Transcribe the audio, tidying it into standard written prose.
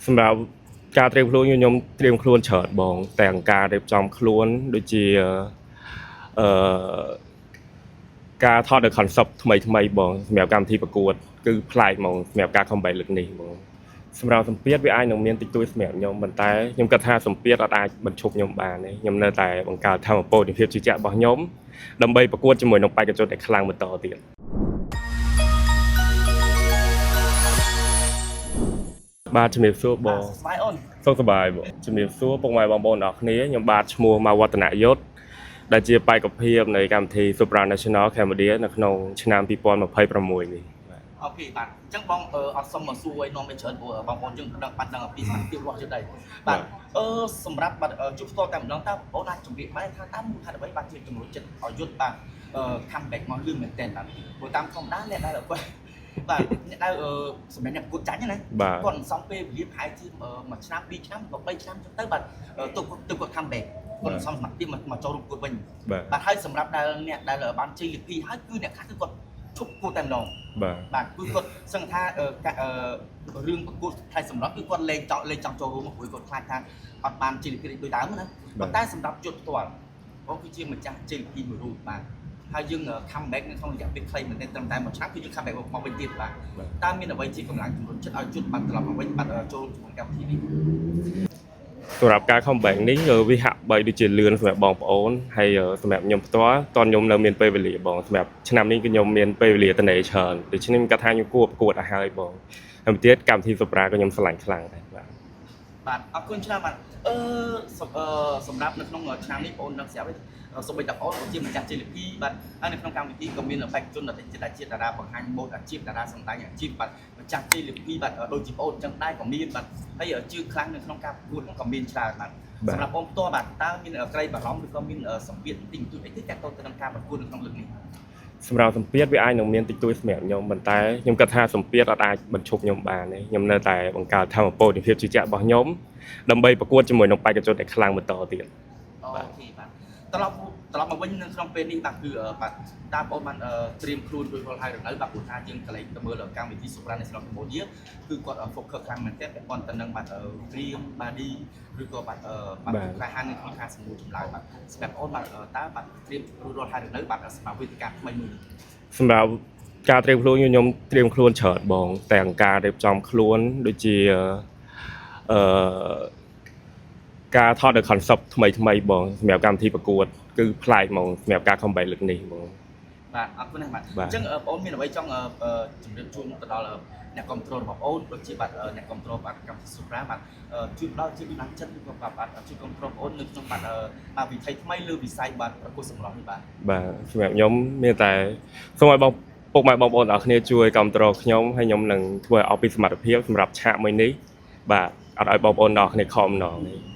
សម្រាប់ការត្រៀមខ្លួនខ្ញុំត្រៀមខ្លួនច្រើនបងទាំងការរៀបចំខ្លួនដូចជាអឺការថតនៅ concept ថ្មីថ្មីបងសម្រាប់កម្មវិធីប្រកួតគឺប្លែកហ្មងសម្រាប់ការ comeback លើកនេះបងសម្រាប់សម្ពាធវាអាចនឹងមានតិចតួចសម្រាប់ខ្ញុំប៉ុន្តែខ្ញុំគិតថាសម្ពាធអត់អាចបញ្ឈប់ខ្ញុំបានទេខ្ញុំនៅតែបង្កើតធម៌ពលនៃភាពជឿជាក់របស់ខ្ញុំដើម្បីប្រកួតជាមួយនឹងបេក្ខជនដែលខ្លាំងបន្តទៀតបាទជំរាបសួរបង ស្បាយអូន សុខសប្បាយបងជំរាបសួរពុកម៉ែបងប្អូនទាំងអស់គ្នាខ្ញុំបាទឈ្មោះម៉ាវឌ្ឍនយុទ្ធដែលជាបេក្ខភាពនៃកម្មវិធី Supra National Cambodia នៅក្នុងឆ្នាំ2026នេះបាទ OK បាទអញ្ចឹងបងអត់សុំមកសួរឲ្យនាំឲ្យច្រើនព្រោះបងប្អូនយើងដឹងបាត់ដឹងអំពីស្ថានភាពរបស់យើងដែរបាទអឺសម្រាប់បាទជួបផ្ទាល់តែម្ដងតើបងប្អូនអាចជម្រាបបានថាតើមូលហេតុអ្វីបាទជាជំរុញចិត្តឲ្យយុទ្ធបាទអឺ come back មកលឿនមែនទែនបាទព្រោះតាមធម្មតាអ្នកដែលបាទអ្នកដែលសម្រាប់អ្នកប្រកួតចាញ់ណា បាទ គាត់សំពេលវេលាប្រហែលជាមួយឆ្នាំពីរឆ្នាំក៏3ឆ្នាំចឹងទៅបាទទុកទុកគាត់ come back គាត់សំសមត្ថភាពមកចូលរួមប្រកួតវិញ បាទ បាទហើយសម្រាប់ដែលអ្នកដែលបានជ័យលាភីហើយគឺអ្នកខ្លះគឺគាត់ឈប់ប្រកួតតែម្ដង បាទ បាទគឺគាត់សឹងថារឿងប្រកួតផ្នែកសម្រាប់គឺគាត់លេងចង់លេងចង់ចូលរួមព្រោះគាត់ខ្លាចថាអត់បានជ័យលាភីដូចដើមណាប៉ុន្តែសម្រាប់យុទ្ធផ្ទាល់បងគឺជាម្ចាស់ជ័យលាភីមួយរូបបាទហើយយើង come back នៅក្នុងរយៈពេលខ្លីមែនទេត្រឹមតែមួយឆ្នាំគឺយើង come back មកវិញទៀតបាទតើមានអ្វីជាកម្លាំងជំរុញចិត្តឲ្យយុទ្ធបានត្រឡប់មកវិញបាទចូលក្នុងកម្មវិធីនេះ សម្រាប់ការ comeback នេះវាហាក់បីដូចជាលឿនសម្រាប់បងប្អូនហើយសម្រាប់ខ្ញុំផ្ទាល់តอนខ្ញុំនៅមានពេលវេលាបងសម្រាប់ឆ្នាំនេះគឺខ្ញុំមានពេលវេលាតនេច្រើនដូច្នេះខ្ញុំគិតថាខ្ញុំគួរប្រកួតឲ្យហើយបងហើយមួយទៀតកម្មវិធី Supra ក៏ខ្ញុំស្រឡាញ់ខ្លាំងដែរបាទ បាទអរគុណច្រើនបាទអឺសម្រាប់នៅក្នុងឆ្នាំនេះបងអូនដឹងស្រាប់ហើយសូម្បីតែបងអូនក៏ជាម្ចាស់ជ័យលាភីបាទហើយនៅក្នុងកម្មវិធីក៏មានបេក្ខជនដែលជាតារាបង្ហាញម៉ូដអាជីពតារាសម្ដែងអាជីពបាទម្ចាស់ជ័យលាភីបាទដូចជាបងអូនអញ្ចឹងដែរក៏មានបាទហើយជឿខ្លាំងនៅក្នុងការប្រកួតក៏មានច្រើនបាទសម្រាប់បងផ្ទាល់បាទតើមានក្រីបារម្ភឬក៏មានសម្ពាធតិចបន្តួចអីទេទាក់ទងទៅនឹងការប្រកួតនៅក្នុងលើកនេះ សម្រាប់សម្ពាធវាអាចនឹងមានតិចតួចសម្រាប់ខ្ញុំប៉ុន្តែខ្ញុំគិតថាសម្ពាធអត់អាចបញ្ឈប់ខ្ញុំបានទេខ្ញុំនៅតែបង្កើតធម៌ពលនៃភាពជឿជាក់របស់ខ្ញុំដើម្បីប្រកួតជាមួយនឹងបេក្ខជនដែលខ្លាំងបន្តទៀត OK បាទត្រឡប់ត្រឡប់មកវិញនៅក្នុងពេលនេះបាទគឺបាទតាមបងបានត្រៀមខ្លួនរួចរាល់ហើយឬនៅបាទព្រោះថាយើងកន្លែងទៅមើលកម្មវិធី Supra National Cambodia គឺគាត់ focus ខ្លាំងមែនទែនពាក់ព័ន្ធទៅនឹងបាទត្រៀម body ឬក៏បាទបាទក្លាហាននៅក្នុងការសម្រួលចម្លើយបាទសម្រាប់អូនបាទតើបាទត្រៀមរួចរាល់ហើយឬនៅបាទសម្រាប់វេទិកាថ្មីមួយនេះ សម្រាប់ការត្រៀមខ្លួនខ្ញុំត្រៀមខ្លួនច្រើនបងទាំងការរៀបចំខ្លួនដូចជាអឺការថតនៅ concept ថ្មីថ្មីបងសម្រាប់កម្មវិធីប្រកួតគឺប្លែកហ្មងសម្រាប់ការ comeback លើកនេះបង បាទអរគុណណាស់បាទ បាទ អញ្ចឹងបងអូនមានអ្វីចង់ជម្រាបជូនទៅដល់អ្នកគ្រប់គ្រងរបស់បងអូនដូចជាបាទអ្នកគ្រប់គ្រងបាទកម្មវិធី Supra បាទជួយផ្ដល់ជាកម្លាំងចិត្តឬក៏បាទបាទជួយគ្រប់គ្រងបងអូននៅក្នុងបាទបាទវិថីថ្មីលើវិស័យបាទប្រកួតសម្រស់នេះបាទ បាទសម្រាប់ខ្ញុំមានតែសូមឲ្យបងពុកម៉ែបងប្អូនទាំងអស់គ្នាជួយគ្រប់គ្រងខ្ញុំហើយខ្ញុំនឹងធ្វើឲ្យអស់ពីសមត្ថភាពសម្រាប់ឆាកមួយនេះបាទអត់ឲ្យបងប្អូនទាំងអស់គ្នាខំម្ដងទេ